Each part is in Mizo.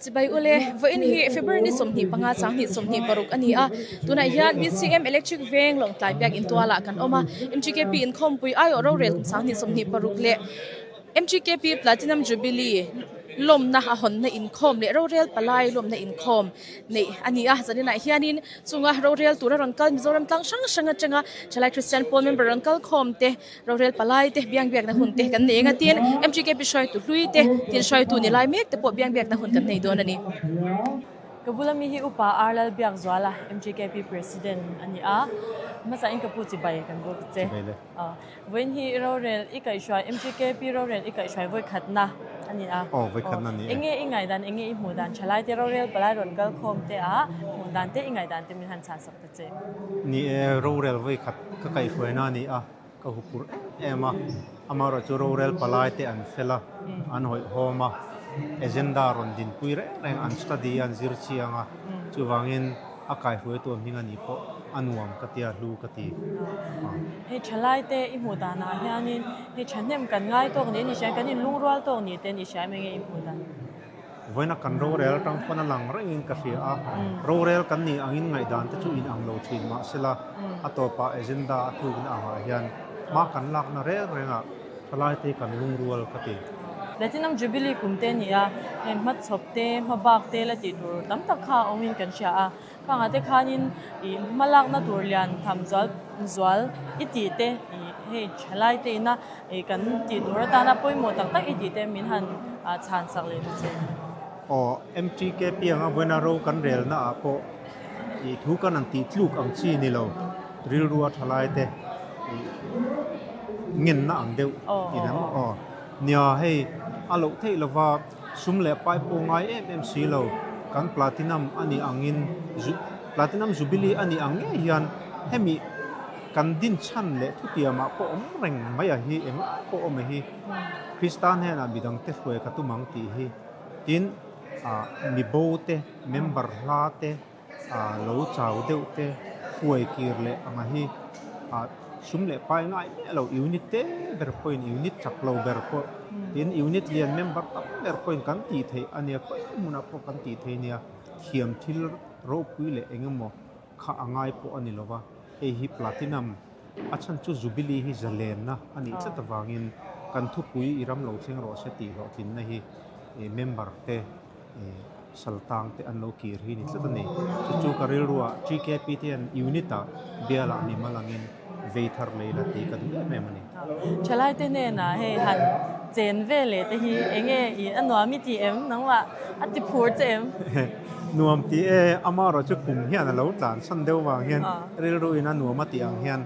Chibai ule, vawiin hi February ni 25 sanghnih 26 a ni a, tunah hian BCM Electric Veng Lawngtlai Biak Intualah kan awm a, MGKP inkhawmpui aiawh rorel kum sanghnih 26 leh MGKP Platinum Jubilee lawmna a hawnna inkhawm leh rorel palai lawmna inkhawm neih a ni a. Zaninah hianin chunga rorel tura rawn kal Mizoram tlang hrang hrang atanga Thalai Christian Pawl member rawn kal khawm te, rorel palai te, biangbiakna hun te kan nei eng a tin MGKP hruaitu hlui te, tin hruaitu ni lai mek te pawh biangbiakna hun kan nei dawn a ni. Ka bula mi hi Upa R Lalbiakzuala, MGKP President a ni a, hmasa in ka pu chibai kan bawk che. Vawiin hi rorel i kaihhruai, MGKP rorel i kaihhruai vawi khatna a ni a. Aw, vawi khatna a ni e. Enge i ngaihdan, enge i hmuh dan tha lai te rorel palai rawn kal khawm te a hmuh dan te i ngaihdan te min han chhan sak ta che. Ni e, rorel vawi khat ka kaihhruaina a ni a, ka hupur em em a. Amaherawh chu rorel palai te an fel a, an hawihhawm a, agenda rawn dinpui reng reng an study a, an zir chiang a, chuvangin a kaihruaitu a hming a nih pawh a nuam ka tia hlu ka ti. Hei thalai te i hmuh danah hianin hei thahnem kan ngai tawk ni a ni hria kan inlungrual tawk ni te a ni hria em enge i hmuh dan? Vawiina kan rorel atang pawn a lang rengin ka hria a, rorel kan nih angin ngaihdan te chu inang lo thin mahsela a tawpah agenda a tlukna angah hian hma kan lakna reng rengah thalai te kan lungrual ka ti. Platinum Jubilee kum te a ni a, hei hmachhawp te, hmabak te la tih tur tam tak kha a awmin kan hria a, khangah te khanin ih hmalakna tur lian tham zual zual i tih te ih hei thalai te ina ih kan tih tur atana pawimawh tak tak i tih te min han chhan sak leh ta che. Aw, MTKP anga vawiina ro kan relna ah pawh ih thu kan han tih tluk ang chi ni lo, rilrua thalai te ih ngenna ang deuh in ang aw. Nia hei a loh theih lova sum leh pai pawh ngai em em si lo, kan platinum a nih angin platinum jubilee a nih ang ngei hian hemi kan din chhan leh thutiamah pawh awm reng mai a hi englai pawh awm a hi Krista hnenah midangte hruai ka tum ang tih hi tin ah mibo te member hla te ah lo chau deuh te hruai kir leh ang a hi ah sum leh pai ngai miah lo unit te ber pawhin unit chak lo ber pawh tin unit lian member tam ber pawhin kan tih theih a nia khawi hmunah pawh kan tih theih a nia thiam thil ropui leh eng emaw kha a ngai pawh a ni lo va hei hi platinum a chhan chu jubilee hi zalenna a nih tlat avangin kan thupui i ram lo thleng rawh se tih hlawhtlinna hi member te Saltang te an lo kir hi ni tlat a ni. Chu chu ka rilruah TKP te hian unit ah bialah mi mal angin vei thar lei la tih ka duh em em a ni. Thalai te hnenah hei han chen ve leh te hi enge i a nuam i ti em? Nangmah a ti phur che em? Nuam ti e, amaherawh chu kum hian a lo tlan san deuh vang hian rilru in a nuam a tih ang hian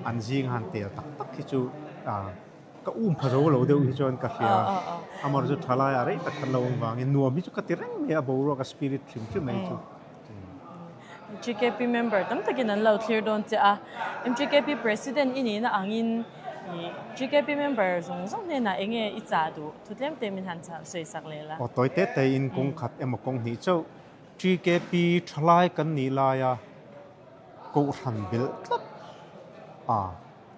an zing han tel tak tak hi chu Ka um pha zo lo deuh hi chuan ka hria. Amar chu tha laiah rei tak khan lo awm vangin nuam hi chu ka ti reng mai a, boruak a spirit hrim hrim mai chu. MGKP member tam takin an lo thlir dawn che a, MGKP President i nihna angin GKP member zawng zawng hnenah eng nge i chah duh? Thu tlem te min han sawi sak leh la. Aw tawi te te in kawng khat emaw kawng hnih chauh GKP thalai kan nih laia kohhran belh tlat a.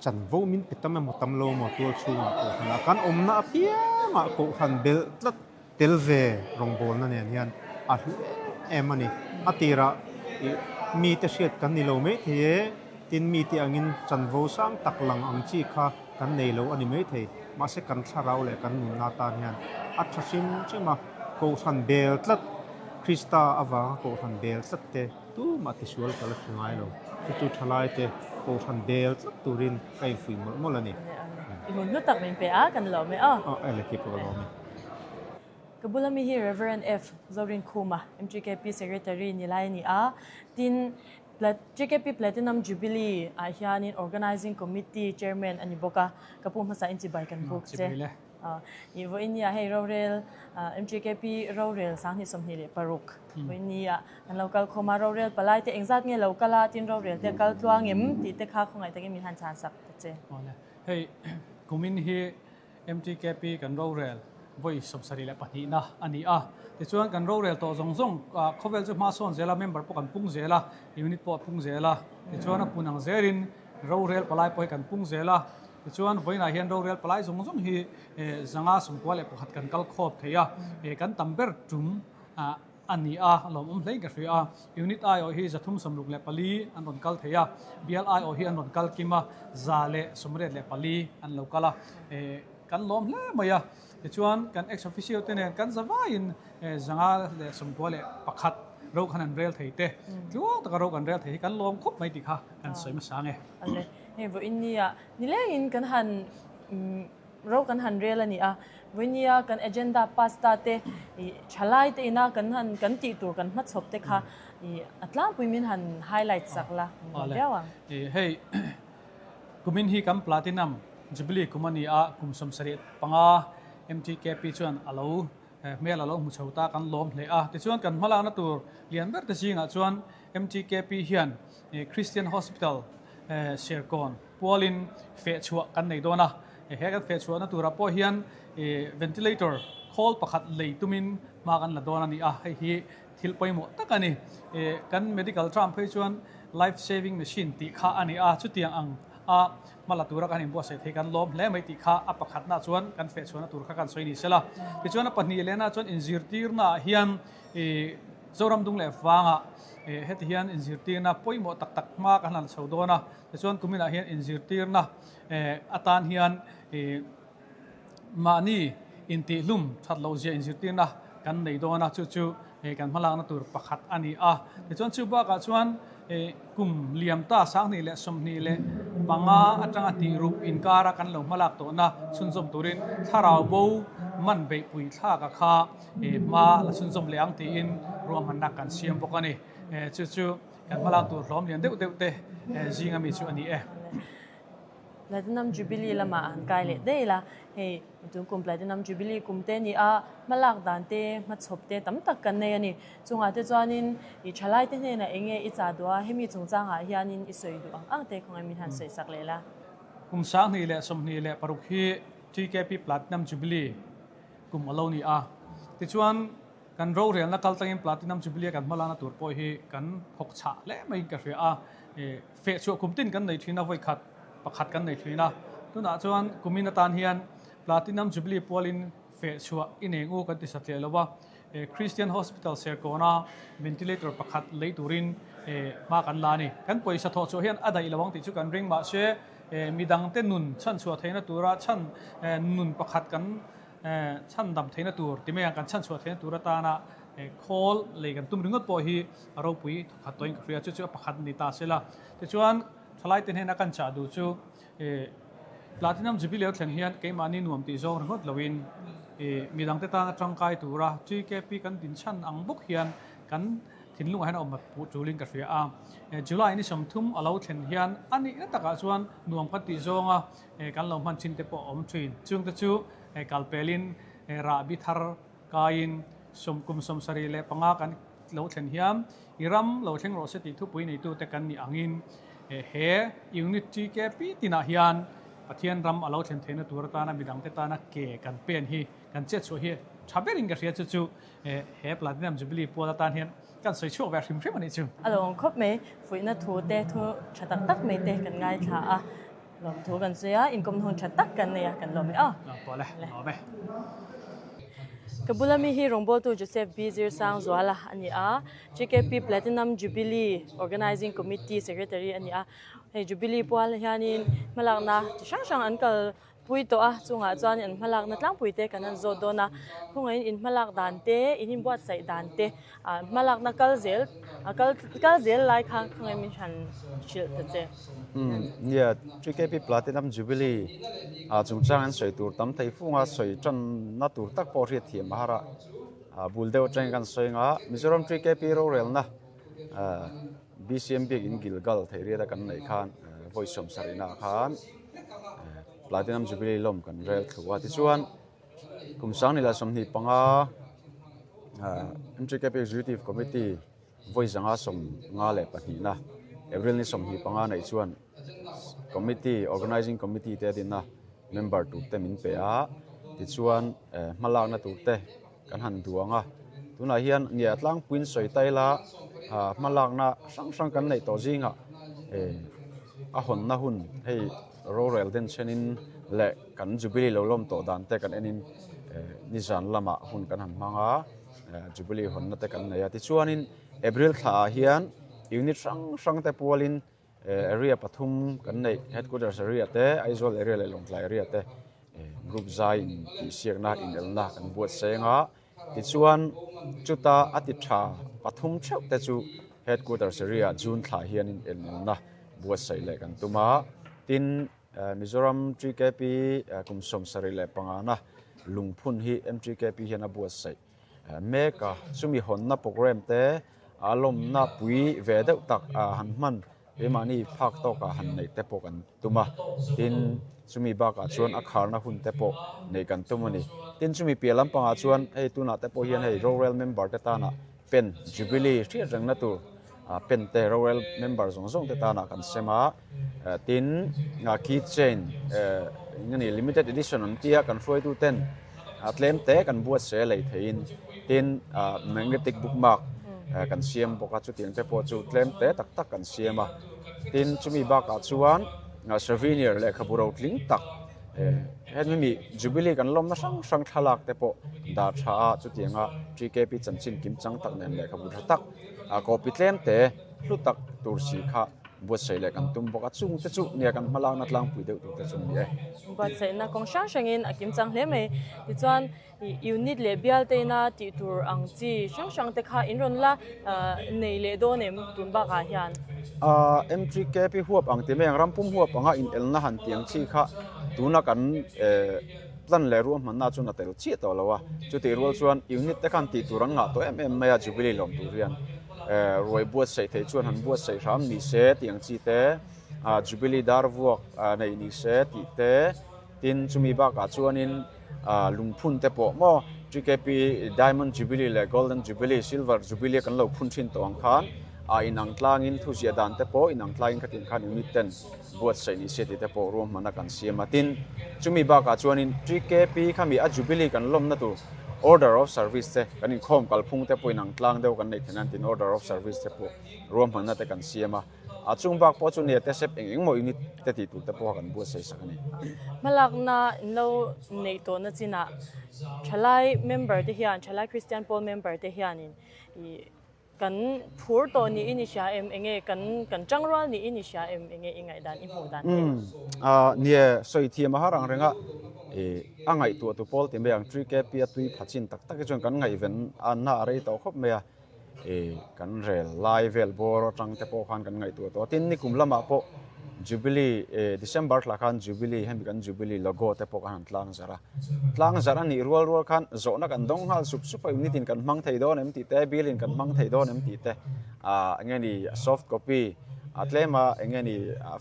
Chanvo min pe tam emaw tam lo emaw tual chhungah kohhran ah kan awmna apiangah kohhran belh tlat tel ve rawngbawlna nen hian a hlu em em a ni. A tirah ih mite hriat kan ni lo maithei e, tin mite angin chanvo sang tak lang ang chi kha kan nei lo a ni maithei. Mahse kan thlarau leh kan nunna tan hian a tha hrim hrim a, kohhran bel tlat Krista avanga kohhran bel tlat te, Tumah tisual ka la hre ngai lo. Chu chu thalai te Kohhran bel tlat turin ka infuih mawlh mawlh a ni. I hun hlu tak min pe a, kan lawm e aw. Aw, ele khi pawh ka lawm e. Ka bula mi hi Rev. F. Zorinkhuma, MGKP Secretary ni lai a ni a. Tin, GKP Platinum Jubilee ah hianin Organising Committee Chairman a ni bawk a. Ka pu hmasa in chibai kan buk che. Chibai le. I vawiin nia hei rorel MGKP rorel 2026 vawiin nia kan lo kal khawm a, rorel palai te engzat nge lo kal a, tin rorel te a kal tluang em tih te kha khawngaih takin min han chhan sak ta che. Awle, hei kumin hi MTKP kan rorel vawi 72 na a ni a, tichuan kan rorel tawh zawng zawng khawvel chu hma sawn zel a, member pawh kan pung zel a, unit pawh a pung zel a, tichuan a pun ang zelin rorel palai pawh hi kan pung zel a. Tichuan, vawiinah hian rorel palai zawng zawng hi 591 kan kal khawp thei a, kan tam ber tum a ni a, lawmawm hlein ka hria a. Unit aiawh hi 364 an rawn kal thei a, bial aiawh hi an rawn kal kim a, 184 an lo kal a, kan lawm hle mai a. Tichuan, kan ex officio te nen kan zavaiin 591 ro khan an rel thei te, tluang taka ro kan rel thei hi kan lawm khawp mai tih kha kan sawi hmasa ang e. Awle, hei vawiin nia nilengin kan han ro kan han rel a ni a, vawiin nia kan agenda pass ta te ih thalai te ina kan han kan tih tur kan hmachhawp te kha ih a tlangpui min han highlight sak la nuam viau ang. Awle, hei kumin hi kan Platinum Jubilee kum a ni a, kum 75 MTKP chuan a lo Hmel a lo hmu chho ta kan lawm hle a. Tichuan kan hmalakna tur lian ber te zingah chuan MTKP hian Christian Hospital Serkawn pualin fehchhuah kan nei dawn a. He kan fehchhuahna turah pawh hian ventilator khawl pakhat lei tumin hma kan la dawn a ni a. Hei hi thil pawimawh tak a ni. Kan medical term phei chuan life saving machine tih kha a ni a. Chutiang ang a hma la tura kan inbuatsaih thei kan lawm hle mai tih kha a pakhatna chuan kan fehchhuahna tur kha kan sawi ni sela. Tichuan a pahnih lehna chuan inzirtirna ah hian ih Zoram dung leh vangah ih heti hian inzirtirna pawimawh tak tak hma kan han chho dawn a. Tichuan kuminah hian inzirtirna eh atan hian ih mahni intihhlum that loh zia inzirtirna kan nei dawn a, chu chu kan hmalakna tur pakhat a ni a. Tichuan chu bakah chuan kum liam ta 2025 atanga tih rup inkara kan lo hmalak tawhna chhunzawm turin thlarau bo man beihpui thlaka kha hma la chhunzawm leh ang tiin ruahmanna kan siam bawk a ni. Chu chu kan hmalak tur hlawm lian deuh deuh te zinga mi chu a ni e. Platinum Jubilee lamah an kai leh daih la, hei tun kum Platinum Jubilee kum te ni a, hmalak dan te, hmachhawp te tam tak kan nei a ni. Chungah te chuanin i thalai te hnenah eng nge i chah duh a, hemi chungchangah hianin i sawi duh ang ang te khawngaih min han sawi sak leh la. Kum 2026 hi TKP Platinum Jubilee kum a lo ni a, tichuan kan rorelna kal tlangin Platinum Jubilee a kan hmalakna tur pawh hi kan thawk chhah hle maiin ka hria a. Fehchhuah kum tin kan nei thin a, vawi khat pakhat kan nei thin a. Tunah chuan kumin atan hian Platinum Jubilee pualin fehchhuah i neng u kan ti satliah lo a. Christian Hospital Serkawna ventilator pakhat lei turin hma kan la a ni. Kan pawisa thawh chhuah hian a daih lo ang tih chu kan ring mahse midangte nun chhanchhuah theihna tura chhan nun pakhat kan chhandam theihna tur ti mai ang kan chhanchhuah theihna tur atana khawl lei kan tum ringawt pawh hi a ropui thawkhat tawhin ka hria chu chu a pakhat a ni ta sela. Tichuan thalaite hnena kan chah duh chu Platinum Jubilee a thlen hian keimahni nuam tih zawng ringawt loin midangte tana tangkai tura TKP kan dinchhan ang bawk hian kan thinlungah hian a awm puh tulin ka hria a. July ni 30 a lo thlen hian a nihna takah chuan nuam kan tih zawnga kan lo hman chin te pawh a awm thin. Chungte chu kalpelin rahbi thar kaiin kum 75 kan lo thlen hian i ram lo thleng rawh se tih thupui neitute kan nih angin he unit TKP tinah hian Pathian ram a lo thlen theihna tur atana midangte tana ke kan pen hi kan chet chhuah hi tha berin ka hria chu chu he Platinum Jubilee pual atan hian kan sawi chhuak ve hrim hrim a nih chu. A lo awm khawp mai, fuihna thu te thu tha tak tak mai te kan ngaithla a. Lawmthu kan sawi a, inkawm hun tha tak kan nei a, kan lawm e aw. Lawm pawh le, lawm e. Ka bula mi hi rawngbawltu Joseph B. Zirsangzuala a ni a, GKP Platinum Jubilee Organising Committee Secretary a ni a. Hei Jubilee pual hianin hmalakna chi hrang hrang an kal pui tawh a, chungah chuan an hmalakna tlangpui te kan han zawt dawn a. Khawngaihin in hmalak dan te, in inbuatsaih dan te, hmalakna kal zel kal kal zel lai kha khawngaihin min han hrilh ta che. Umm nia, TKP Platinum Jubilee ah chungchang an sawi tur tam thei fung a, sawi tanna tur tak pawh hriat thiam a har a, bul deuh atangin kan sawi ang a, Mizoram TKP rorelna BCM biakin Gilgal theihriat a kan neih khan vawi 70 ah khan Platinum Jubilee lawm kan rel thlu a, tichuan kum 2025 MTKP Executive Committee vawi 552na April ni 25 neih chuan Committee, Organising Committee te a din a, member tur te min pe a, tichuan hmalakna tur te kan han duang a, tunah hian nia tlangpuiin sawi ta ila hmalakna hrang hrang kan neih tawh zingah. a hawnna hun hei rorel den thenin leh kan Jubilee lo lawm tawh dan te kan enin nizan lamah hun kan han hmang a, Jubilee hawnna te kan nei a. Tichuanin April thlaah hian unit hrang hrang te pualin Area pathum kan neih, Headquarters area te, Aizawl area leh Lawngtlai area te group zai in tihsiakna inelna kan buat seng a. Tichuan chuta a ti tha pathum theuh te chu Headquarters area June thla hianin inelna buatsaih leh kan tum a. Tin, Mizoram TKP kum 75 na lungphun hi MTKP hian a buatsaih mek a, chumi hawnna programme te a lawmna pui ve deuh tak han hman keimahni phak tawkah han neih te pawh kan tum a, tin chumi bakah chuan a kharna hun te pawh neih kan tum a ni. Tin chumi piah lampangah chuan hei tunah te pawh hian hei rorel member te tana pen Jubilee hriat rengna tur pen te rorel member zawng zawng te tana kan sem a, tin key chain eng nge ni limited edition an tia kan hruaitu ten tlem te kan buat se lei theiin tin magnetic bookmark kan siam bawk a chutiang te pawh chu tlem te tak tak kan siam a tin chumi bakah chuan souvenir lehkhabu ro tling tak hemi mi jubilee kan lawmna hrang hrang thlalak te pawh dah tha a chutianga TKP chanchin kim chang tak nen lehkhabu tha tak copy tlem te hlu tak tur si kha buatsaih leh kan tum bawk a, chung te chu nia kan hmalakna tlangpui deuh tur te chu ni e. Buatsaihna kawng hrang hrangin a kim chang hle mai. Tichuan unit leh bial te ina tih tur ang chi hrang hrang te kha in rawn la nei leh dawn em tun bakah hian? MTKP huap ang ti mai ang, ram pum huap anga inelna han tih ang chi kha tuna kan plan leh ruahmanna chuan a tel chiah tawh lo a, chutih rual chuan unit te khan tih tur an ngah tawh em em mai a Jubilee lawm tur hian. Ruai buatsaih theih chuan han buatsaih hram ni se tih ang chi te, Jubilee dar vuak neih ni se tih te, tin chumi bakah chuanin lungphun te pawh maw TKP Diamond Jubilee leh Golden Jubilee, Silver Jubilee kan lo phun thin tawh ang khan a inang tlangin thuziah dan te pawh inang tlangin khatiang khan unit ten buatsaih ni se tih te pawh ruahmanna kan siam a. Tin, chumi bakah chuanin TKP khami a Jubilee kan lawmna tur Order of Service te kan inkhawm kalphung te pawh inang tlang deuh kan neih theih nan tin Order of Service te pawh ruahmanna te kan siam a. A chung bak pawh chu nia te sep eng eng maw unit te tih tur te pawh kan buatsaih sak a ni. Hmalakna in lo neih tawhna chinah thalai member te hian, thalai Christian Pawl member te hianin ih Kan phur tawh niin i hria em? Enge kan kan tangrual niin i hria em? Enge i ngaihdan i hmuh dan te? Umm nie sawi thiam a har ang reng a, ih a ngaihtuah tu pawl ti mai ang TKP a tui pha chin tak tak hi chuan kan ngaihven a na a rei tawh khawp mai a, ih kan rel lai vel bawr atang te pawh khan kan ngaihtuah tawh a, tin nikum lamah pawh Jubilee ih December thla khan Jubilee hemi kan Jubilee logo te pawh kan han tlang zarh a. Tlang zarh a nih rual rual khan zawhna kan dawng nghal sup sup a, unit in kan hmang thei dawn em tih te, bill in kan hmang thei dawn em tih te, ah eng nge ni soft copy a tlem a, eng nge ni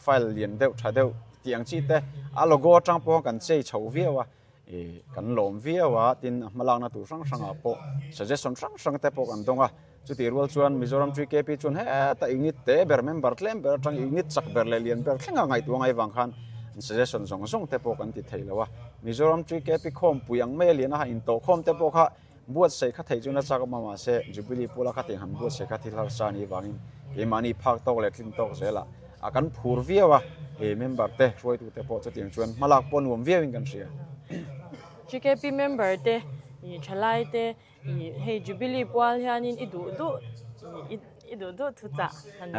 file lian deuh tha deuh tih ang chi te, a logo atang pawh kan chei chho viau a, ih kan lawm viau a, tin a hmalakna tur hrang hrangah pawh suggestion hrang hrang te pawh kan dawng a, chutih rual chuan Mizoram TKP chuan heta unit te ber member tlem ber atang unit chak ber leh lian ber thlenga ngaihtuah ngai vang khan suggestion zawng zawng te pawh kan ti thei lo a, Mizoram TKP khawmpui ang mai a lian a han intawhkhawm te pawh kha buatsaih kha thei chu na chak awm a mahse Jubilee pula khatiang han buatsaih kha thil harsa a nih vangin keimahni phak tawk leh tlin tawk zelah a kan phur viau a, he member te hruaitu te pawh chutiang chuan hmalak pawh nuam viauin kan hria. TKP member te thalai te I hei Jubilee pual hianin i duh duh i duh duh thuchah han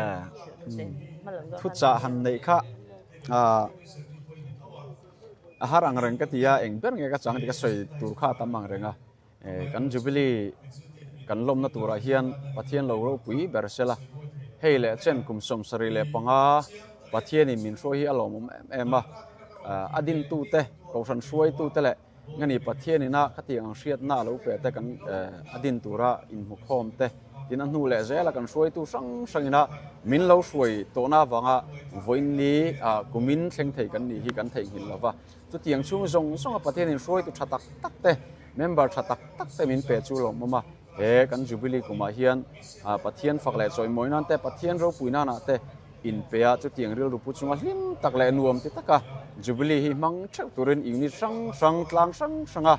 Thuchah han neih kha a har ang reng ka ti a, eng ber nge ka chang tih ka sawi tur kha a tam ang reng a. Kan Jubilee kan lawmna turah hian Pathian lo ropui ber sela, hei leh chen kum 75 Pathianin min hruai hi a lawmawm em em a, a dintute, kohhran hruaitute leh Nge ni Pathian ina khatiang ang hriatna a lo pe te kan a din tura inhmukhawm te tin a hnu leh zela kan hruaitu hrang hrang ina min lo hruai tawhna avanga vawiinni kumin thleng thei kan nih hi kan theihnghilh lova. Chutiang chhung zawng zawnga Pathian in hruaitu tha tak tak te, member tha tak tak te min pe chu lawmawm a. He kan Jubilee kumah hian Pathian fak leh chawimawi nan te, Pathian ropui nanah te inpe a, chutiang rilru pu chunga hlim tak leh nuam ti taka Jubilee hi hmang theuh turin unit hrang hrang, tlang hrang hranga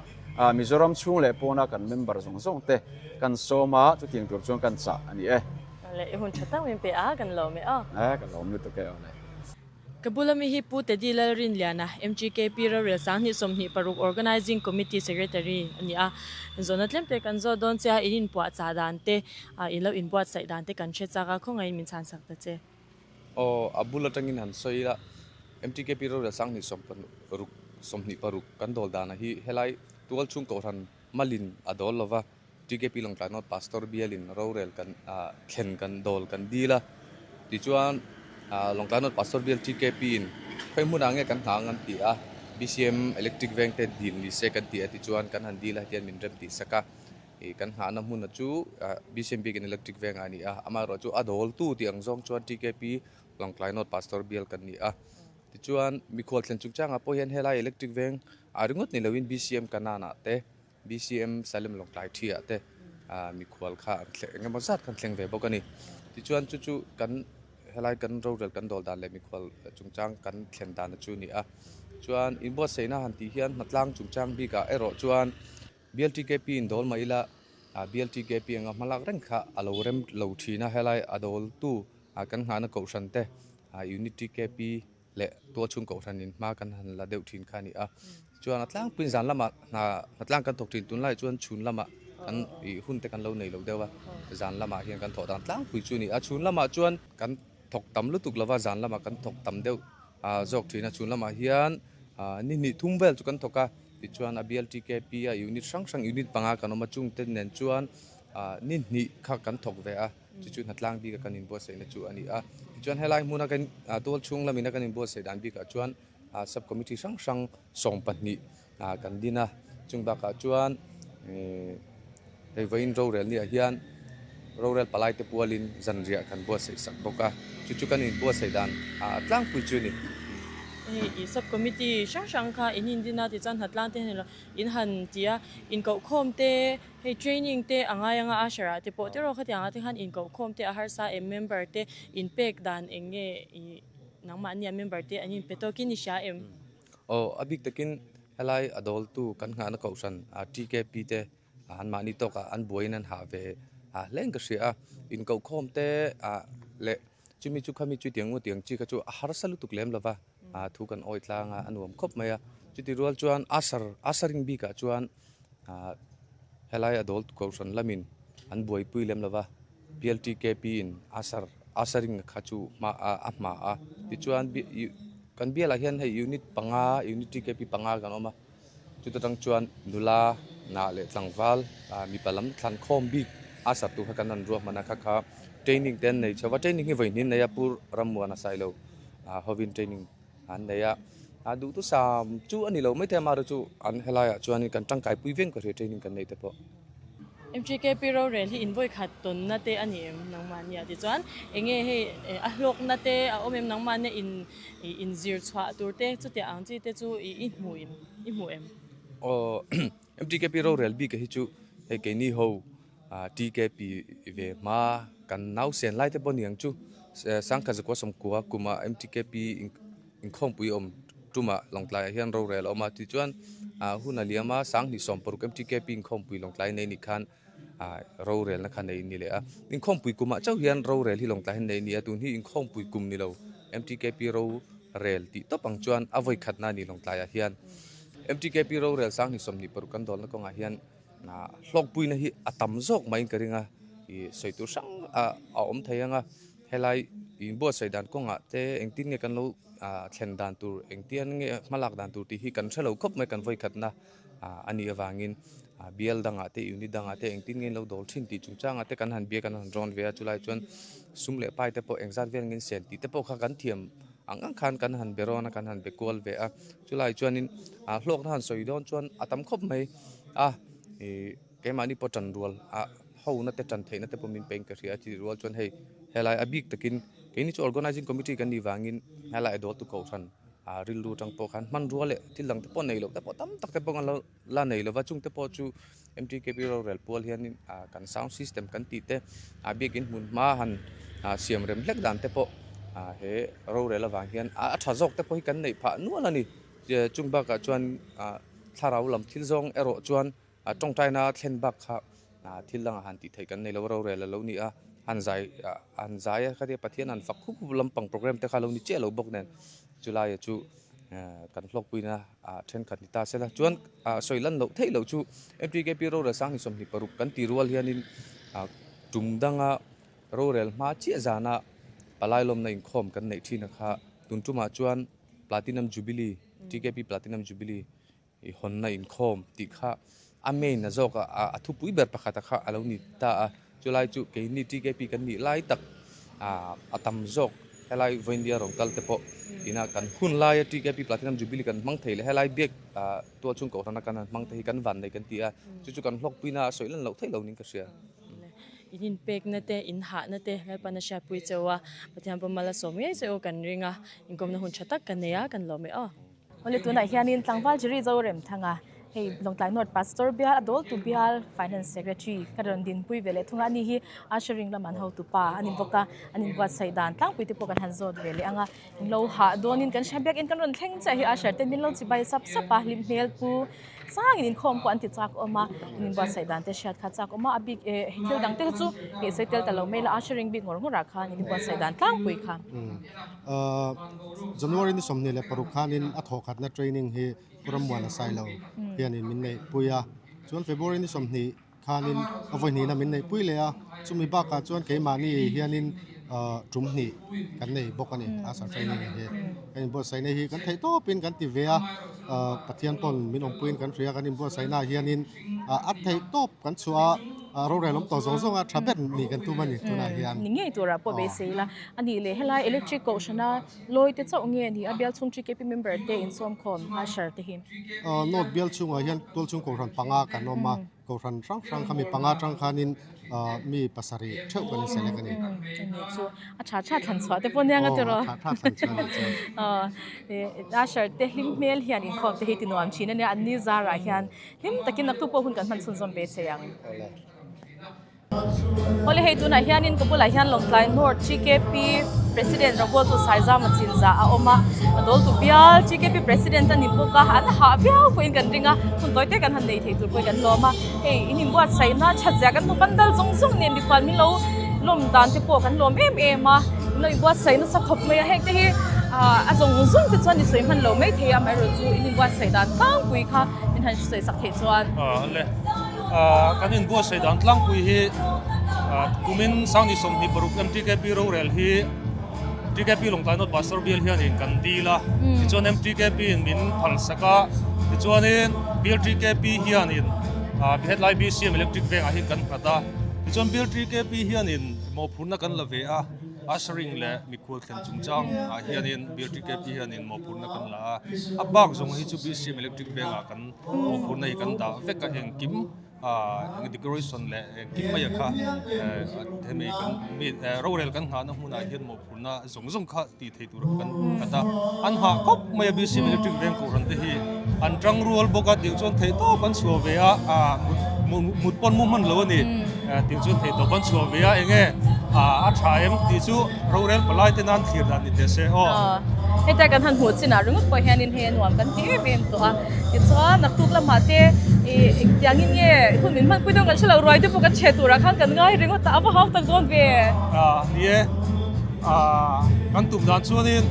Mizoram chhung leh pawna kan member zawng zawng te kan sawm a, chutiang tur chuan kan chah a ni e. Awle, i hun tha tak min pe a, kan lawm e aw. E, ka lawm lutuk e awle. Ka bula mi hi Pu Teddy Lalrinliana, MGKP Rorel 20 26 Organising Committee Secretary a ni a. Zawhna tlem te kan zawt dawn che a, in inpuahchah dan te, in lo inbuatsaih dan te kan hre chak a, khawngaihin min chhansak ta che. Aw, a bul atangin han sawi ila, MTKP Rorel 20 26 kan dawl dana hi helai tualchhung kohhran malin a dawl lova, TKP Lawngtlai North Pastor bialin rorel kan thlen kan dawl kan dil a, tichuan Lawngtlai North Pastor bial TKP in khawi hmunah nge kan nghah ang an ti a, BCM Electric Veng te dil ni se kan ti a tichuan kan han dil a hetian min rem tih sak a, ih kan nghahna hmuna chu BCM biakin Electric Vengah a ni a, amaherawh chu a dawltu tih ang zawng chuan TKP Lawngtlai North Pastor bial kan ni a, tichuan mikhual thlen chungchangah pawh hian helai Electric Veng ah ringawt ni loin BCM Kanaan ah te BCM Salem Lawngtlai thi ah te mikhual kha an thleng eng emaw zat kha an thleng ve bawk a ni. Tichuan chu chu kan helai kan rorel kan dawl dan leh mikhual chungchang kan thlen dan chu a ni a. Chuan inbuatsaihna han tih hian hnatlang chungchang bikah erawh chuan BLTKP in dawl mah ila BLTKP anga hmalak reng kha a lo rem lo thin a, helai a dawltu kan nghahna kohhran te Unit TKP leh tualchhung kohhranin hma kan han la deuh thin kha a ni a. Chuan a tlangpuiin zan lamah hna hna tlang kan thawk thin tunlai chuan chhun lamah kan ih hun te kan lo nei lo deuh a, zan lamah hian kan thawh dan tlangpui chu a ni a. Chhun lamah chuan kan thawk tam lutuk lova zan lamah kan thawk tam deuh zawk thin a. Chhun lamah hian ni hnih thum vel chu kan thawk a, tichuan a BLTKP a unit hrang hrang unit panga kan awm a chungte nen chuan ni hnih kha kan thawk ve a. Chu chu hnatlang bika kan inbuatsaihna chu a ni a. Tichuan helai hmuna kan tual chhung lamina kan inbuatsaih dan bikah chuan sub committee hrang hrang 12 kan din a. Chung bakah chuan hei vawiin rorel niah hian rorel palai te pualin zanriah kan buatsaih sak bawk a. Chu chu kan inbuatsaih dan tlangpui chu a ni. Hei sub committee hrang hrang kha in indin a tichuan hnatlang te hian in han ti a, inkohkhawm te Hei training te a ngai anga usher ah te pawh tiraw khatiang ah te khan inkohkhawm te a harsa em member te inpek dan eng nge i nangmah nia member te an inpe tawk in i hria em? Aw a bik takin helai a dawltu kan nghahna kohhran TKP te an mahni tawkah an buaiin an hah ve hle in ka hria a, inkohkhawm te leh chumi chu khami chu tiang ngawt tiang chi kha chu a harsa lutuk lem lova thu kan awi tlang a a nuam khawp mai a, chuti rual chuan usher ushering bikah chuan Helai a dawl kohhran lamin an buaipui lem lova, PLTKP in usher ushering kha chu hma a hma a, tichuan kan bialah hian hei unit panga unit TKP panga kan awm a, chuta tang chuan nula nah leh tlangval mipa lam thlan khawm bik usher tur kha kan han ruahman a, kha kha training te an nei chho va, training hi vawi hnih an nei a, Pu Rammuana Sailo hovin training. an nei a, a duhthusam chu a ni lo maithei a amaherawhchu an helaiah chuanin kan tangkai pui veng ka hria training kan neih te pawh. MTKP rorel hi invawi khat tawnna te a ni em nangmahnia tichuan enge hei a hlawkna te a awm em nangmahnia in inzir chhuah tur te chutiang ang chi te chu i hmu em i hmu em? Aw MTKP rorel bik hi chu hei keini ho TKP ve hma kan nausen lai te pawh ni ang chu Sangkhat zakua sawmkua kuma MTKP inkhawmpui awm tumah Lawngtlaiah hian rorel a awm a tichuan hun a liam a 2016 MTKP inkhawmpui Lawngtlai nei ni khan rorelna kha nei ni leh a inkhawmpui kumah chauh hian rorel hi Lawngtlai hian nei a ni a tun hi inkhawmpui kum ni lo MTKP rorel tih tawp ang chuan a vawi khatna a ni Lawngtlaiah hian MTKP rorel 2026 kan dawlna kawngah hian Hlawkpuina hi a tam zawk maiin ka ring a, ih sawi tur hrang a awm thei ang a, helai inbuatsaih dan kawngah te engtin nge kan lo thlen dan tur engtian nge hmalak dan tur tih hi kan hre lo khawp mai kan vawikhatna a nih avangin bial dangah te unit dangah te engtin nge an lo dawl thin tih chungchangah te kan han bia kan han rawn ve a chulai chuan sum leh pai te pawh engzat vel nge sen tih te pawh kha kan thiam ang ang khan kan han be rawn a kan han be kual ve a chulai chuanin hlawkna han sawi dawn chuan a tam khawp mai. A ih keimahni pawh tan rual a ho na te tan theihna te pawh min peng ka hria a tih rual chuan hei helai a bik takin keini chu organising committee kan nih vangin helai a dawl tu kohhran ah rilru atang pawh khan hmanrua leh thil dang te pawh nei loh te pawh tam tak te pawh kan lo la nei lova chung te pawh chu M_T_K_P rorel pual hianin ah kan sound system kan tih te a biakin hmun hma han ah siam rem hlek dan te pawh ah he rorel avang hian a tha zawk te pawh hi kan neih phah nual a ni. Chung bakah chuan thlarau lam thil zawng erawh chuan tawngtaina thlen bak kha thil dangah han tih theih kan nei lo rorel a lo ni a, han zai han zai a khatia Pathian han fak khup khup lampang program te kha a lo ni chiah lo bawk nen. Chulaia chu kan hlawkpuina thenkhat ni ta sela. Chuan sawi lan loh theih loh chu MTKP rorel sang ni 26 kan ti rual hianin tum danga rorel hma chiah zana palai lawmna inkhawm kan neih thin a kha. Tun tumah chuan Platinum Jubilee, TKP Platinum Jubilee i hawnna inkhawm tih kha a main a zawk a, a thupui ber pakhat a kha a lo ni ta a, chulai chu keini TKP kan nih lai tak a tam zawk helai Vawiindia rawn kal te pawh ina kan hun laia TKP Platinum Jubilee kan hmang thei leh helai biak tual chhung kohhrana kan han hmang te hi kan van nei kan ti a, chu chu kan hlawkpuina a sawi lan loh theih lo niin ka hria. In inpekna te, in hahna te Lalpana hriatpui cheu a, Pathian pawh mal a sawm ngei cheu kan ring a, inkawmna hun tha tak kan nei a, kan lawm e aw. Awle tunah hianin tlangval Jerry Zoremthanga hei Lawngtlai North Pastor bial a dawltu bial Finance Secretary ka rawn dinpui ve leh thung a, ani hi Ushering lam an hotu pa a ni bawk a, an inbuatsaih dan tlangpui te pawh kan han zawt ve leh ang a, in lo hah dawnin kan hria biakin kan rawn thleng chiah hi Usher ten min lo chibai sap sap a, hlim hmel pu sangin inkhawm pawh an ti chak awm a, in inbuatsaih dan te hriat kha chak awm a, a bik eh thil dang te kha chu ih sawi tel ta lo mai la Ushering bik ngawr ngawrah khan in inbuatsaih dan tlangpui kha. January ni 26 khanin a thawhkhatna training hi Pu Rammuana Sailo hianin min neihpui a, chuan February ni 20 khanin a vawi hnihna min neihpui leh a, chumi bakah chuan keimahni hianin tum hnih kan nei bawk a ni Asar training hi. Kan inbuatsaihna hi kan theih tawpin kan ti ve a, Pathian pawn min awmpuiin kan hria kan inbuatsaihnaah hianin a theih tawp kan chhuah a, rorel awm tawh zawng zawng a tha ber nih kan tum a ni tunah hian. Ni ngei turah pawh beisei ila. A nih leh helai electric kohhrana lawi te chauh nge ni a bial chhung TKP member te insawmkhawm usher te hi? North bial chhungah hian tual chhung kohhran panga kan awm a, kohhran hrang hrang kha mi panga atang khanin mi pasarih theuh kan inselect a ni. Ani chu a tha tha thlan chhuah te pawh nia nga tiraw? Aw a tha tha thlan chhuah a nih chu. Usher te hlim hmel hian inkhawm te hi ti nuam thin a nia, an ni zarah hian hlim takin naktuk pawh hun kan hman chhunzawm ve thei ang. Awle hei tunah hianin ka bulah hian Lawngtlai North GKP President Rabualtu Saizama Chinza a awm a, a dawltu bial GKP President a ni bawk a, an hah viau pawhin kan ring a, hun tawi te kan han nei thei tur pawhin kan lawm a, hei in inbuatsaihna that zia kan hmu pandal zawng zawng nen mikhual min lo lawm dan te pawh kan lawm em em a, in lo inbuatsaih nasa khawp mai a, heng te hi a zawng zawng te chuan i sawi hman lo mai thei a, amaherawhchu chu in inbuatsaih dan tlangpui kha min han sawi sak theih chuan. Awle. Kan inbuatsaih dan tlangpui hi kumin Sangni 26 MTKP rorel hi TKP Lawngtlai North Pastor Bial hianin kan dil a, tichuan MTKP in min phalsak a, tichuanin Bial TKP hianin hetlai BCM Electric Vengah hian kan nghat a, tichuan Bial TKP hianin mawhphurhna kan la ve a. Ushering leh mikhual thlen chungchang ah hianin BLTKP hianin mawhphurhna kan la a, a bak zawng hi chu BCM Electric Bank ah kan mawhphurhna hi kan dah vek a, engkim ah eng decoration leh engkim mai a kha hemi kan mi rorel kan nghahna hmunah hian mawhphurhna zawng zawng kha tih theih tur kan khat a, an hah khawp mai a BCM Electric Bank kohhran te hi an tangrual bawk a tih chuan theihtawp an chhuah ve a mut pawn mu hman lo a ni tih chuan theihtawp an chhuah ve a enge a tha em tih chu rorel palai te nan thlir dan ni teh se aw. Hetia kan han hmuh chinah ringawt pawh hianin hei a nuam kan ti em em tawh a, tichuan naktuk lamah te engtiangin nge hun min hmanpui dawn kan hre lo ruai te pawh kan chhe turah khan kan ngai ringawt a, a va hau tak dawn ve. Ni e. Kan tum dan chuanin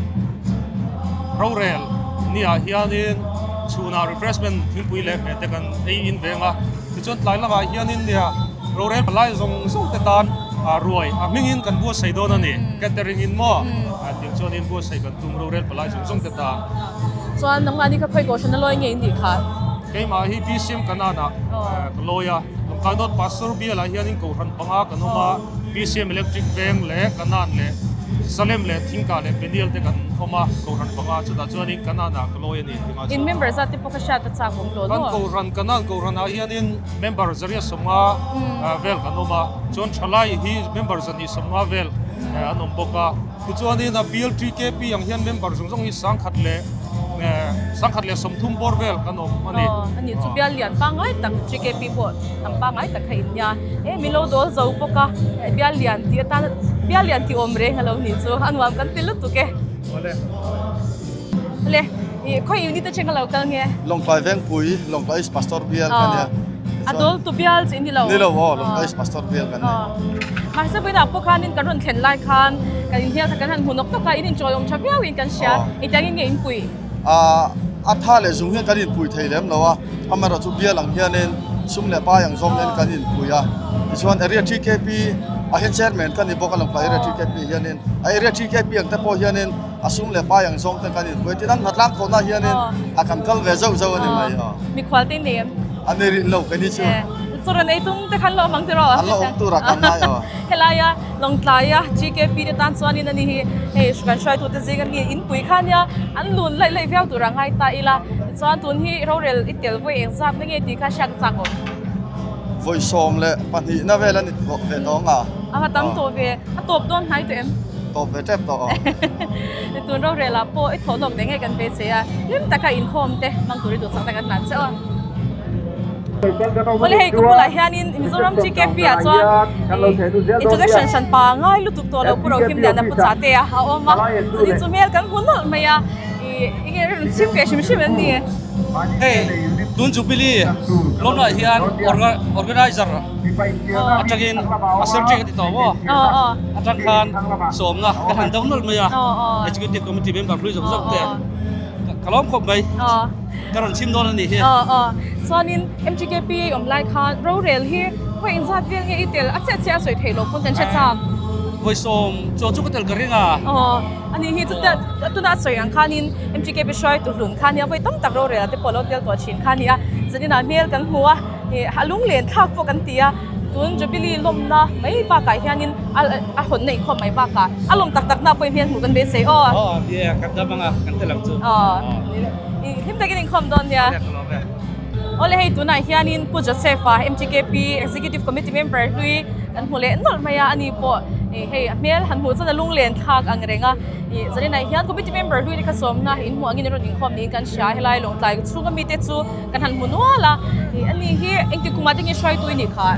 rorel niah hianin chhunah refreshment thingpui leh hmeh te kan ei in veng a, tichuan tlai lamah hianin nia rorel palai zawng zawng te tan ruai a hmingin kan buatsaih dawn a ni, catering in maw tiang chuanin buatsaih kan tum rorel palai zawng zawng te tan. Chuan nangmahni kha khawi kohhran a lawi ngei nih kha? Keimah hi BCM Kanan-ah ka lawi a, Lawngkai North Pastor Bial-ah hianin kohhran panga kan awm a. BCM Electric Veng leh Kanan leh Salem leh Thingka leh Peniel te kan awm a, Kohhran panga chutah chuanin Kanan-ah ka lawi a ni tih In member zat te pawh ka hriat a chak awm tawh Kan Kohhran, Kanan Kohhranah hianin member zariat 50 vel kan awm a, chuan thalai hi member zahnih 50 vel an awm bawk a. Tichuanin a bial TKP ang hian member zawng zawng hi 130 bawr vel kan awm a ni. A nih chu bial lian pangngai tak TKP pawh tam pangngai tak kha in nia. E min lo dawl zo bawk a, bial lian tih atan bial lian tih awm reng a lo nih chu a nuam kan ti lutuk e. Awle. Awle, i khawi unit atang a lo kal nge? Lawngtlai Vengpui, Lawngtlai East Pastor bial ka nia. A dawl tu bial chu i ni lo? Ni lo aw, Lawngtlai East Pastor bial kan ni. Mahse vawiinah pawh khanin kan rawn thlen lai khan kan inhnial kha kan han hmu nawk nawk a, in inchawi awm tha viauin kan hria. Engtiangin nge inpui? A tha leh zung hian kan inpui thei lem lo a, amaherawhchu bial ang hianin sum leh pai ang zawng hian kan inpui a. Tichuan Area TKP ah hian chairman ka ni bawk a, Lawngtlai Area TKP hianin a Area TKP ang te pawh hianin a sum leh pai ang zawng te kan inpui a, tin an hnatlang khawhna hianin a kan kal ve zauh zauh a ni mai. Mikhual te nei em? A nei rih lo ka ni chu. Chaw rawn ei tum te khan la awm ang tiraw? An la awm tur a kan ngai aw. Helaia Lawngtlaia GKP te tan chuanin ani hi hei kan hruaitute zing ami inpui kha ania an lun laih laih viau tur a ngai ta ila tichuan tun hi rorel i tel vawi eng zat na nge tih kha hriat a chak awm. Vawi 12 na vel a ni ve tawng a. A tam tawh ve, a tawp dawn hnai tawh em? Tawp ve tep tawh aw. Tun rorel ah pawh i thawh lawk deh nge kan ve che a, hlim taka inkhawm te hmang tur i duhsak na kan hlan che aw. Awle hei ka bulah hianin Mizoram GKP ah chuan introduction hran pa ngai lutuk tawh lo Pu Rohim Liana Pu Chate a a awm a, chutin chu hmel kan hmu nawlh mai a, ih enge rawn chhim ve hrim hrim an ni. Hei tun Jubilee lawnah hian organizer atangin a secretary ka ti tawh maw atang khan sawmna ka han dang nawlh mai a, executive committee member hlui zawk zawk te ka lawm khawp mai. Ka rawn chhim dawn a nih hi. Aw aw. Chuanin MTKP a awm lai khan rorel hi vawi engzat vel nge i tel a chiah chiah a sawi theih loh pawn kan hre chak. Vawi sawm chuan chu ka tel ka ring a. Aw. Ani hi chutia tuna a sawi ang khanin MTKP hruaitu hlun kha nia vawi tam tak rorel ah te pawh a lo tel tawh thin kha a ni a. Zaninah hmel kan hmu a, ih a lunglen thlak pawh kan ti a. Tun Jubilee lawmna mai bakah hianin a a hawnna inkhawm mai bakah a lawm tak takna pawhin hmel hmuh kan beisei aw. Aw nia kan dam anga kan tel ang chu. Aw hlim takin inkhawm dawn nia. Awle hei tunah hianin Pu Joseph-a MTKP Executive Committee member hlui kan hmu leh nawlh mai a, ani pawh hei a hmel han hmuh chuan a lunglen thlak ang reng a. Ih zaninah hian committee member hlui te kha sawmna inhmuh angin an rawn inkhawm niin kan hria a, helai Lawngtlai chhunga mite chu Kan han hmu nual a, ih ani hi engti kumah te nge hruaitu i nih kha?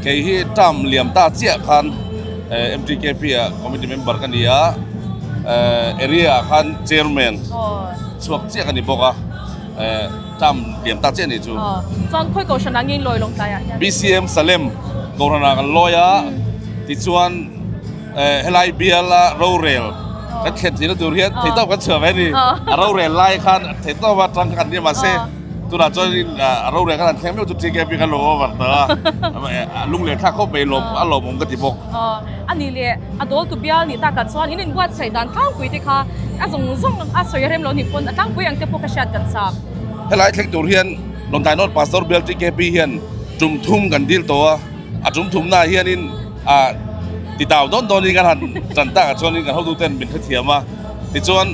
Kei hi term liam ta chiah khan MTKP ah committee member ka ni a, area ah khan chairman chhuak chiah ka ni bawk a, term liam ta chiah a nih chu. Chuan khawi kohhran ah nge in lawi Lawngtlai ah hian? BCM Salem kohhran ah kan lawi a, tichuan Helai biala rorel kan thlen theihna tur hian theihtawp kan chhuah ve a ni. A rorel lai khan theihtawp a tang kan nia mahse tunah chuanin a rorel khan an thleng meuh chu TKP khan lo over ta a, lunglen thlak khawp mai lawm a lawmawm ka ti bawk. A nih leh a dawl tu bial nih takah chuan in inbuatsaih dan tlangpui te kha a zawng zawng a sawi rem lo nih pawn a tlangpui ang te pawh ka hriat kan chak. Helai thleng tur hian Lawngtlai North Pastor bial TKP hian tum thum kan dil tawh a, a tum thumnaah hianin a ti tau dawn dawnin kan han tan tak ah chuanin kan hotuten min hrethiam a, tichuan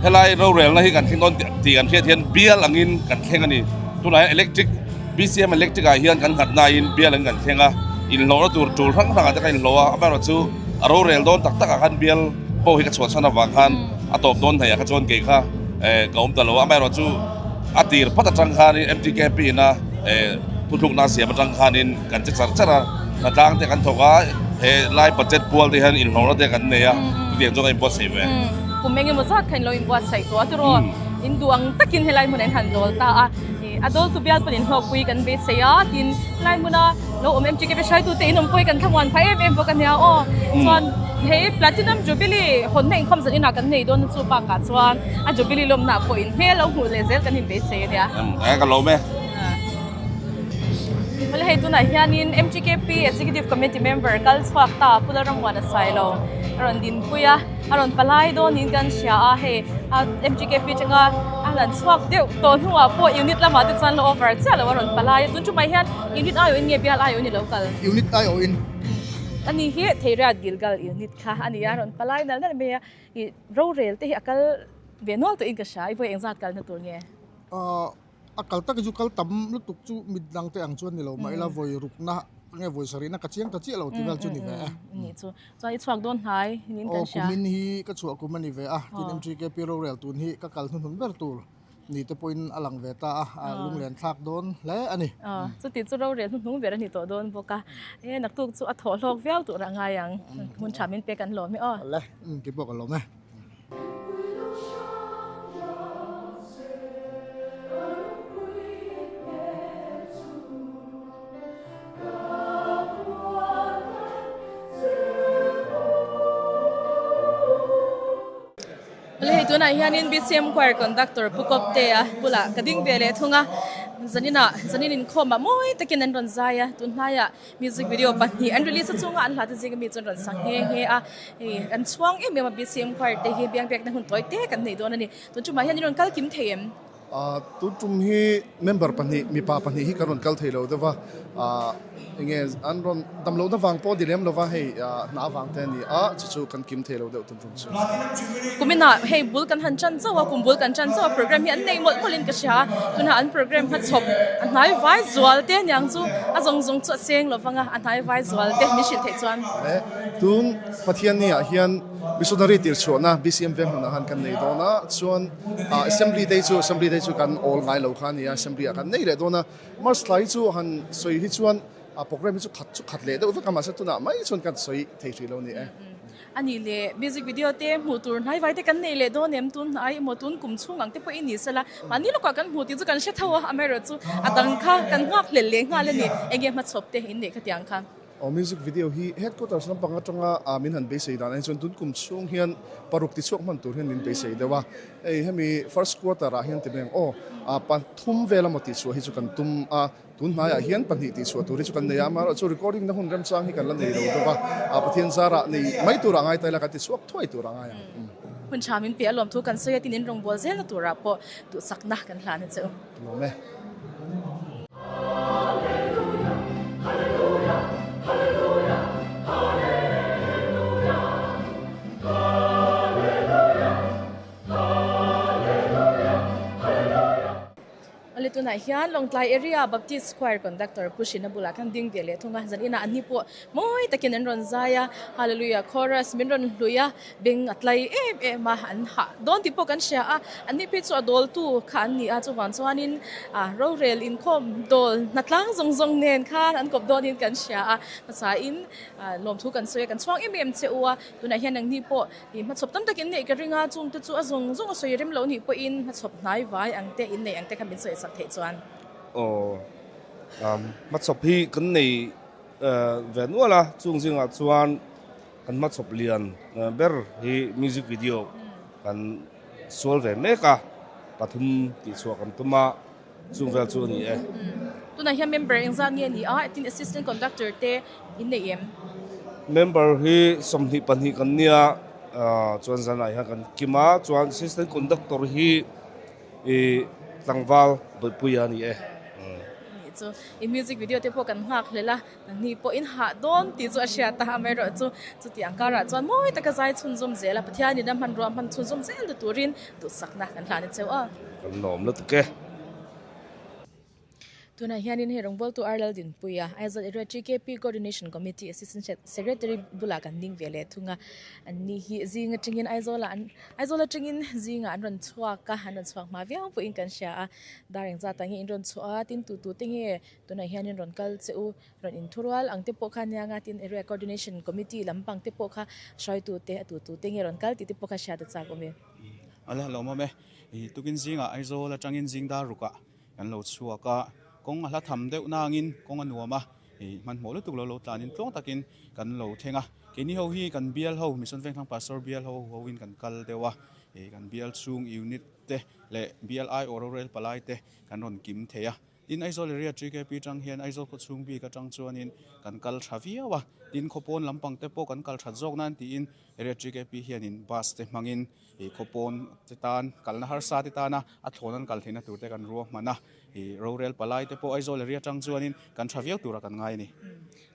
helai rorelna hi kan thleng dawn tih kan hriat hian bial angin kan thleng a ni. Tunah hian electric BCM electric ah hian kan nghat nain bial angin kan thleng a, inhlawhna tur tul hrang hrang ah te kan inhlawh a, amaherawhchu a rorel dawn tak tak ah khan bial pawh hi ka chhuahchhan avang khan a tawp dawn hnaih ah kha chuan kei kha ka awm ta lo a, amaherawhchu a tir phat atang khanin MTKP ina thuthlukna siam atang khanin kan che char char a, hnatlang te kan thawk a, he lai budget pual te hian inhlawhna te kan nei a, chutiang chuan kan inbuatsaih ve. Kum eng emaw zat kha in lo inbuatsaih tawh a tiraw, in duh ang takin helai hmun ah in han dawl ta a, a dawltu bial pawn inhlawkpui kan beisei a, tin helai hmuna lo awm em TKP hruaitute in awmpui kan thlamuan phah em em bawk a nia aw, chuan hei Platinum Jubilee hawnna inkhawm zan inah kan nei dawn a chu bakah chuan a Jubilee lawmna pawh in hmel lo hmuh leh zel kan inbeisei a nia. Ka lawm e. Awle hei tunah hianin MTKP Executive Committee member kal chhuak ta Pu Lalrammuan a sawi lo a rawn dinpui a, a rawn palai dawnin kan hria a, hei a MTKP atanga a lan chhuak deuh tawh hnuah pawh unit lamah te chuan la over chiah lo a rawn palai a, tun tumah hian unit aiawhin nge bial aiawhin i lo kal? Unit aiawhin. Ani hi Theiriat Gilgal unit kha a ni a, a rawn palai nalh nalh mai a, ih rorel te hi a kal ve nual tawhin ka hria, i vawi engzat kalna tur nge? A kal tak hi chu kal tam lutuk chu mit dang te ang chuan ni lo mah ila vawi rukna nge vawi sarihna ka chiang ta chiah lo tih vel chu ni ve e. Nih chu. Chuan i chhuak dawn hnai niin kan hria. Aw kumin hi ka chhuah kum a ni ve a, tin MTKP rorel tun hi ka kal hnuhnun ber tur ni te pawhin a lang ve ta a, lunglen thlak dawn hle a ni. Aw chuti chu rorel hnuhnung ber a ni tawh dawn bawk a, e naktuk chu a thawh hlawk viau tur a ngai ang, hmun tha min pek an lawm e aw. Le, keipawh ka lawm e. Awle hei tunah hianin BCM Choir Conductor Pu Kawptea bulah ka ding ve leh thung a, zaninah zanin inkhawmah mawi takin an rawn zai a, tunhnaiah music video pahnih an release a chunga an hlate zinga mi chu an rawn sa nghe nghe a, hei an chhuang em em a BCM Choir te hi biang biakna hun tawi te kan nei dawn a ni, tun tumah hian in rawn kal kim thei em? Tun tum hi member pahnih, mipa pahnih hi kan rawn kal thei lo deuh a, enge an rawn dam lohna vang pawh ni lem lova hei hna avang te a ni a, chu chu kan kim thei lo deuh tun tum chu. Kuminah hei bul kan han tan chauh a, kum bul kan tan chauh a, program hi an nei mawlh mawlhin ka hria a, tunah an program hmachhawp a hnai vai zual te aniang chu a zawng zawng chu a seng lo vang a, a hnai vai zual te min hrilh theih chuan. Tun Pathianni ah hian Missionary tirchhuahna BCM veng hmunah khan kan nei dawn a, chuan Assembly Day chu Assembly Day chu kan awl ngai lo kha a ni a, Assembly ah kan nei leh dawn a. March tlai chu han sawi hi chuan program hi chu khat chu khat leh deuh vek a, mahse tunah mai chuan kan sawi thei hrih lo a ni e. A nih leh music video te hmuh tur hnai vai te kan nei leh dawn em? Tun hnai emaw tun kum chhung ang te pawh i ni sela, mahni lawkah kan hmuh tih chu kan hre tho a, amaherawhchu chu a dang kha kan nghak hlel leh nghal a ni. Enge hmachhawp te in neih khatiang kha? Aw music video hi headquarters lampang atanga min han beisei dan ah chuan tun kum chhung hian paruk ti chhuak hman tur hian min beisei deuh a, hei hemi first quarter ah hian ti mai ang aw pathum vel emaw tih chhuah hi chu kan tum a, tun hnaiah hian pahnih tih chhuah tur hi chu kan nei a, amaherawhchu recording na hun remchang hi kan la nei lo deuh a, Pathian zarah nei mai turah ngai ta ila kan ti chhuak thuai tur a ngai ang. Hun tha min pe a lawmthu kan sawi a tin in rawngbâwl zelna turah pawh duhsakna kan hlan a che u. Lawm e. Awle tunah hian Lawngtlai Area Baptist Choir Conductor Pu Hrina bulah khan ding ve leh thung a, zan inah an ni pawh mawi takin an rawn zai a, Hallelujah Chorus min rawn hlui a, beng a tlai em em a, an hah dawn tih pawh kan hria a, an ni phei chu a dawltu kha an ni a, chuvang chuanin ah rorel inkhawm dawl hnatlang zawng zawng nen khan an kawp dawnin kan hria a, hmasain ah lawmthu kan sawi a, kan chhuang em em che u a, tunah hian nangni pawh ih hmachhawp tam tak in neih ka ring a, chungte chu a zawng zawng a sawi rem loh nih pawhin hmachhawp hnai vai ang te in neih ang te kha min sawi sak theih chuan. Aw, hmachhawp hi kan nei ve nual a, chung zingah chuan. Kan hmachhawp lian ber hi music video kan sual ve mek a, pathum tih chhuah kan tum a, chung vel chu a ni e. Tunah hian member engzat nge a ni a, tin assistant conductor te in nei em? Member hi 22 kan nia, chuan zanah hian kan kim a, chuan assistant conductor hi i tlangval Bawihpuia a ni e. Nih chu, i music video te pawh kan nghak hlel a. Ni pawh in hah dawn tih chu a hriat a, amaherawhchu chuti ang karah chuan mawi taka zai chhunzawm zel a, Pathianin a hmanrua hman chhunzawm zel ta turin duhsakna kan hlan a cheu a. Kan lawm lutuk e. Tunah hianin hei rawngbawltu R Laldinpuia, Aizawl Area TKP Coordination Committee Assistant Secretary bulah kan ding ve leh thung a, an ni hi zing atangin Aizawlah an Aizawl atangin zingah an rawn chhuak a, an rawn chhuak hma viau pawhin kan hria a, dar engzatah nge in rawn chhuah a, tin tu tu te nge Tunah hianin rawn kal che u, rawn inthurual ang te pawh kha ania nga tin Area Coordination Committee lampang te pawh kha hruaitu te a tutu te nge rawn kal tih te pawh kha hriat a chak awm e. A la hlauhawm e. I tukin zingah Aizawl atangin zing dar rukah kan lo chhuak a, kawng a hla tham deuh nangin kawng a nuam a, i hmanhmawh lutuk lo lo tlanin tluang takin kan lo thleng a. Keini ho hi kan bial ho, Mission Vengthlang Pastor bial ho hoin kan kal deuh a, i kan bial chhung unit te leh bial aiawh rorel palai te kan rawn kim thei a. Tin, Aizawl area TKP tang hian Aizawl khaw chhung bik atang chuanin kan kal tha viau a, tin khaw pawn lampang te pawh kan kal that zawk nan tiin area TKP hianin bus te hmangin ih khaw pawn te tan kalna harsa te tana a thlawn an kal theihna tur te kan ruahman a, ih rorel palai te pawh Aizawl area tang chuanin kan tha viau tura kan ngai a ni.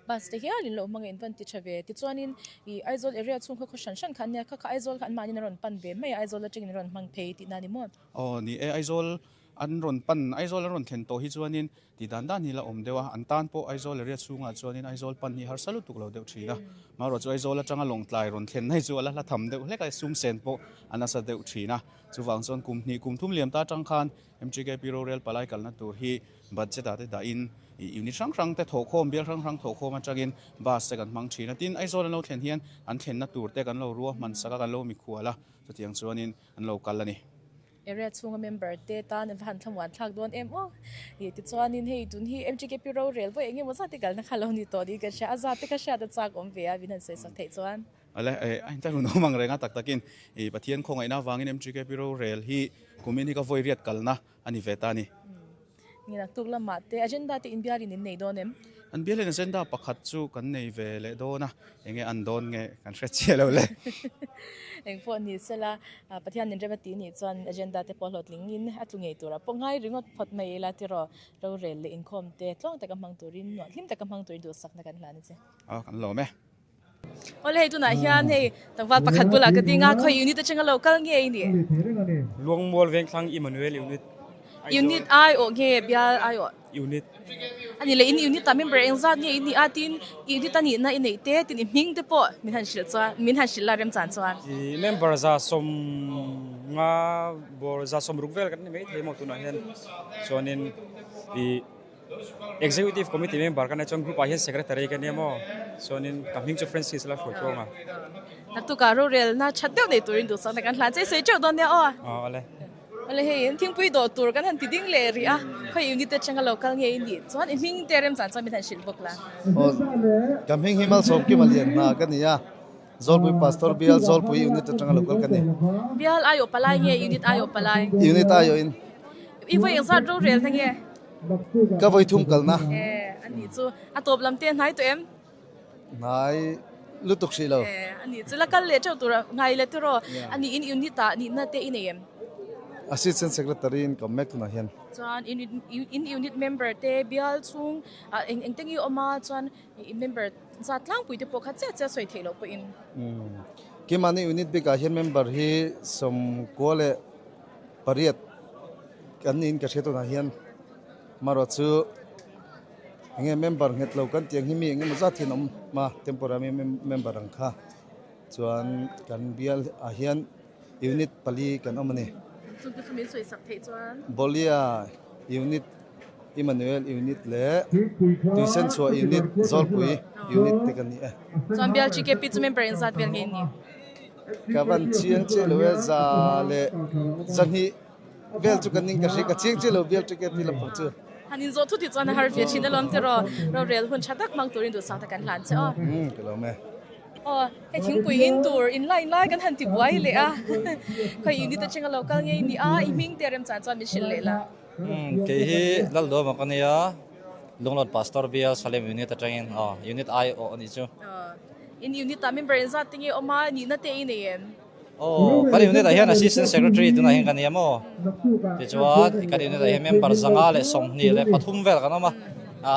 Bus te hialin lo hmangin in van ti tha ve, tichuanin ih Aizawl area chhung kha khaw hran hran kha an nia, kha kha Aizawl kha an mahnin a rawn pan ve mai a, Aizawl atangin a rawn hmang phei tihna a ni maw? Aw ni e, Aizawl An rawn pan, Aizawl an rawn thlen tawh hi chuanin tih dan dan hi la awm deuh a, an tan pawh Aizawl area chhungah chuanin Aizawl pan hi harsa lutuk lo deuh thin a. Marawh chu Aizawl atanga Lawngtlai rawn thlen hi chu a la hla tham deuh hlek a, sum sen pawh a nasa deuh thin a. Chuvang chuan kum hnih kum thum liam ta atang khan MTKP rorel palai kalna tur hi budget ah te dahin unit hrang hrang te thawhkhawm, bial hrang hrang thawhkhawm atangin bus te kan hmang thin a. Tin, Aizawl an lo thlen hian an thlenna tur te kan lo ruahman sak a, kan lo mikhual a, chutiang chuanin an lo kal a ni. Area chhunga member te tan an va han thlamuan thlak dawn em aw. Ih tichuanin hei tun hi MTKP rorel vawi eng emaw zat te kalna kha lo ni tawh niin kan hria a, zat te kha hriat a chak awm ve a min han sawi sak theih chuan. Ale a inthlahrun awm ang reng a tak takin ih Pathian khawngaihna avangin MGKP rorel hi kumin hi ka vawi riat kalna a ni ve ta a ni. Nge naktuk lamah te agenda te inbialin in nei dawn em? An bialin agenda pakhat chu kan nei ve leh dawn a, enge an dawn nge kan hre chiah lo le. Eng pawh ni sela, Pathian in rem a tih nih chuan agenda te pawh hlawhtling in a tlu ngei turah pawh ngai ringawt phawt mai ila tiraw rorel leh inkhawm te tluang taka hmang turin nuam hlim taka hmang turin duhsakna kan hlan a che. Aw kan lawm e. Awle hei tunah hian hei tlangval pakhat bulah ka ding a, khawi unit atanga lo kal nge i nih? Luangmual Vengthlang Emmanuel Unit Aizawl. Unit ai awh nge bial ai awh? Unit. Ani leh in unit ah member eng zat nge i nih a tin unit a nihna i neih te tin i hming te pawh min han hrilh chuan min han hrilh la remchan chuan. I member za sawm nga bawr za 60 vel kan ni mai thei maw tunah hian chuanin i Executive Committee member ka nia chuan group ah hian secretary ka nia maw chuanin ka hming chu Francis la hruai tluang a. Naktukah rorelna that deuh nei turin duhsakna kan hlan che sawi teuh dawn nia aw. Aw ale. Awle hei in thingpui dawh tur kan han ti ding leh rih a, khawi unit atanga lo kal nge i nih chuan i hming te remchan chuan min han hrilh bawk la. Aw ka hming hi Malsawmkima Lian hna ka ni a, Zawlpui Pastor Bial Zawlpui unit atanga lo kal ka ni. Bial aiawh palai nge unit aiawh palai? Unit aiawh in. I vawi engzat rorel na nge? Ka vawi thum kalna. E, a nih chu. A tawp lam te hnai tawh em? Hnai lutuk hrih lo. E, a nih chu. La kal leh teuh tur ngai leh tiraw? A nih in unit ah nihna te i nei em? Assistant Secretary in ka awm mek tunah hian. Chuan in unit member te bial chhung eng eng te nge awm a chuan i member zat tlangpui te pawh kha chiah chiah sawi theih loh pawhin. Keimahni unit bikah hian member hi 90 leh pariat kan niin ka hria tunah hian marawh chu enge member nghet lo kan tih ang hi mi engemaw zat hian a awm a temporary member ang kha chuan kan bial ah hian unit pali kan awm a ni. Chungte chu min sawi sak theih chuan. Bolia unit Emmanuel unit leh Tuisenchhuah unit Zawlpui unit te kan ni e. Chuan bial GKP chu member engzat vel nge ni? Ka van chiang chiah lo e, za leh zahnih vel chu ka ning ka hria, ka chiang chiah lo bial ticket hi lampang chu. Han inzawh thut hi chuan a har ve thin alawm tiraw, rorel hun tha tak hmang turin duhsak tak kan hlan che aw. Umm ka lawm e. Aw, hei thingpui in tur in line lai kan han ti buai leh a, khawi unit atanga lo kal ngei ni a, i hming te remchan chuan min hrilh leh la. Umm kei hi Lalduama ka nia, Lunglawn Pastor Bial Salem unit atangin aw unit ai awh a nih chu. In unit ah member in zat te nge awm a, nihna te i nei em? Aw, kan unit ah hian Assistant Secretary tunah hian ka ni a maw? Tichuan kan unit ah hian member 123 vel kan awm a,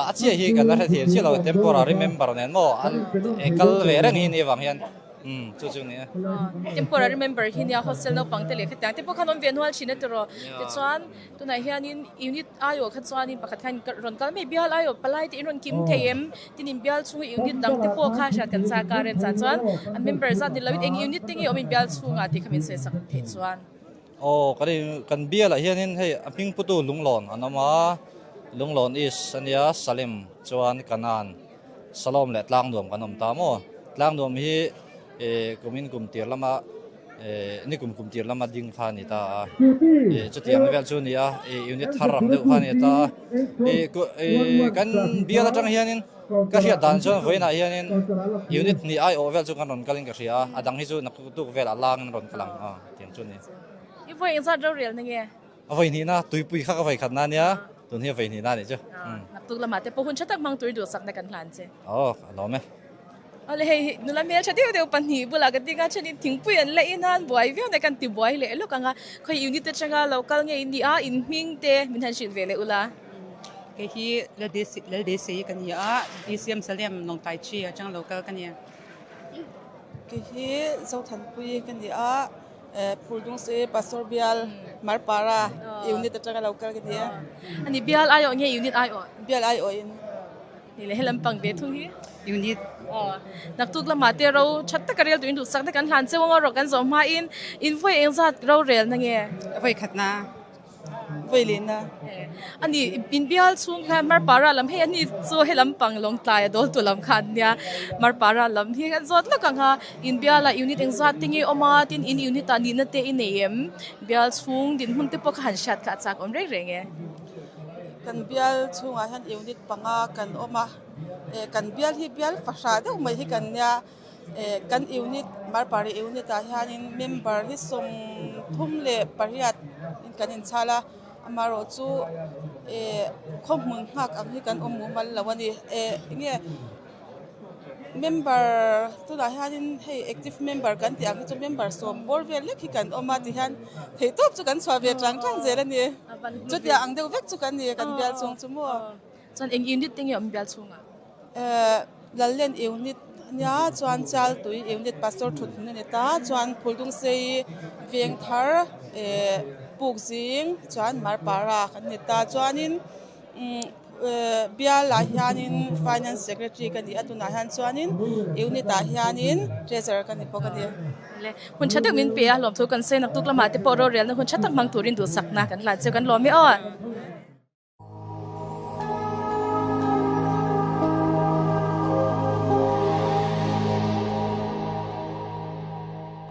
a chiah hi kan la hrethiam chiah lo, temporary member nen maw an kal ve reng hi ni avang hian umm chu chu a ni e. Temporary member hi nia hostel naupang te leh khatiang te pawh khan awm ve nual thin a tiraw? Tichuan Tunah hianin unit aiawh kha chuanin pakhat khan rawn kal mai bial aiawh palai te in rawn kim thei em? Tin in bial chhunga unit dang te pawh kha hriat kan chak a remchah chuan a member zat ni loin eng unit te nge awm in bial chhungah tih kha min sawi sak theih chuan. Aw kan in kan bialah hianin hei a hming putu Lunglawn an awm a, Lunglawn East a nia Salem chuan Kanan Salom leh Tlangnuam kan awm ta maw? Tlangnuam hi eh kumin kum tir lama ni kum kum tir lama ding kha a ni ta a chutiang vel chu a ni a unit thar ang deuh kha a ni ta a kan bial atang hianin ka hriat dan chuan vawiinah hianin unit hnih aiawh vel chu kan rawn kalin ka hria a a dang hi chu naktuk vel a langin rawn kal ang a tiang chu a ni. I vawi engzat rorel na nge? A vawi hnihna tuipui kha ka vawi khatna ania tun hi a vawi hnihna a nih chu. Naktuk lamah te pawh hun tha tak hmang tur i duhsakna kan hlan che. Aw a lawm e. Awle hei nula hmel tha deuh deuh pahnih bulah ka ding a thenin thingpui an la in a an buai viau mai kan ti buai leh lawk ang a khawi unit atanga lo kal ngei in ni a in hming te min han hrilh ve leh ula. Kei hi Laldesi ka ni a BCM Salem Lawngtlai Chi atanga lo kal ka ni. Kei hi Zothanpui ka ni a Phuldungsi Pastor Bial Marpara unit atanga lo kal ka ni a. Ani Bial aiawh nge unit aiawh? Bial aiawh in. Ni leh helam pang ve thung hi. Unit. Aw, naktuk lamah te ro that taka rel turin duhsak te kan hlan cheu ang rawh kan zawh hmain in vawi eng zat ro rel na nge? Vawi khat na. Vawi leh na. Ani in bial chhung khan Marpara lam hei ani chu helam pang Lawngtlai a dawl tu lam kha an nia. Marpara lam hi kan zawt lawk ang a, in bialah unit eng zat te nge awm a, tin in unit ah nihna te i nei em? Bial chhung dinhmun te pawh kha han hriat kha a chak awm reng reng e. Kan bial chhungah hian unit panga kan awm a, eh kan bial hi bial fahra deuh mai hi kan nia. Kan unit, Marpari unit ah hianin member hi 38 in kan inchhal a, amaherawh chu khaw hmun nghak ang hi kan awm mumal lo a ni. Enge member tunah hianin hei active member kan tih ang hi chu member sawm bawr vel lek hi kan awm a tihian theihtawp chu kan chhuah ve chang chang zel a ni. Chutiang ang deuh vek chu kan ni kan bial chhung chu maw. Chuan eng unit te nge awm bial chhungah? Lallen unit ania chuan Chaltui unit pastor thut hmun a ni ta chuan Phuldungsei Vengthar Pukzing chuan Marpara kan ni ta chuanin bialah hianin finance secretary ka ni a tunah hian chuanin unit ah hianin treasurer ka ni bawk a ni. Hun tha deuh min pe a lawmthu kan sawi naktuk lamah te pawh rorelna hun tha tak hmang turin duhsakna kan hlan che kan lawm e aw.